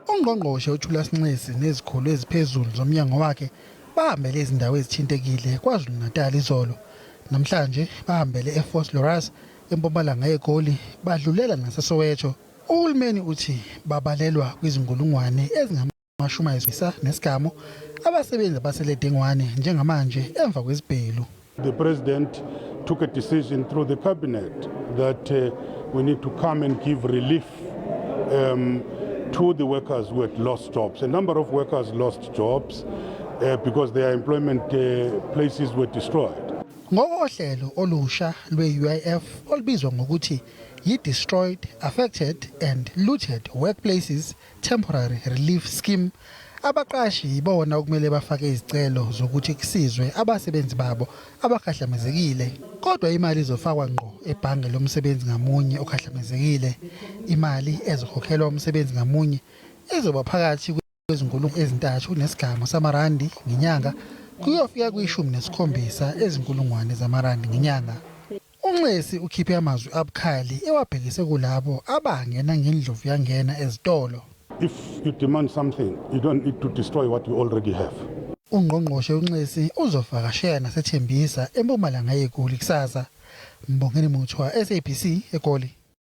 Ungqongqoshe uThulas Nxesi nezikhulu eziphezulu zomnyango wakhe bahambele izindawo ezithintekile KwaZulu-Natal izolo. Namhlanje bahambele eVosloorus empumalanga yeGoli badlulela naseSoweto. Uhulumeni uthi babalelwa kwizinkulungwane ezingamashumi nesigamu abasebenzi abasele dengwane njengamanje emva kwezibhelu. The president took a decision through the cabinet that we need to come and give relief to the workers who had lost jobs. A number of workers lost jobs because their employment places were destroyed. Ngokohlelo olusha lwe-UIF olubizwa ngokuthi yi-Destroyed, Affected and Looted Workplaces Temporary Relief Scheme, abaqashi yibona okumele bafake izicelo zokuthi kusizwe abasebenzi babo abakhahlamezekile, kodwa imali izofakwa ngqo ebhange lomsebenzi ngamunye okhahlamezekile. Imali ezokhokhelwa umsebenzi ngamunye izoba phakathi kwezinkulungwane 3 nesigamu samarandi ngenyanga kuyofika kwi-17 ezinkulungwane zamarandi ngenyanga. UNxesi ukhiphe amazwi abukhali ewabhekise kulabo abangena ngendlovu yangena ezitolo. If you demand something, you don't need to destroy what you already have. Ungqongqoshe uNxesi uzovakashela naseThembisa empumalanga yeGoli kusasa. Mbongeni Muthwa, SABC, eGoli.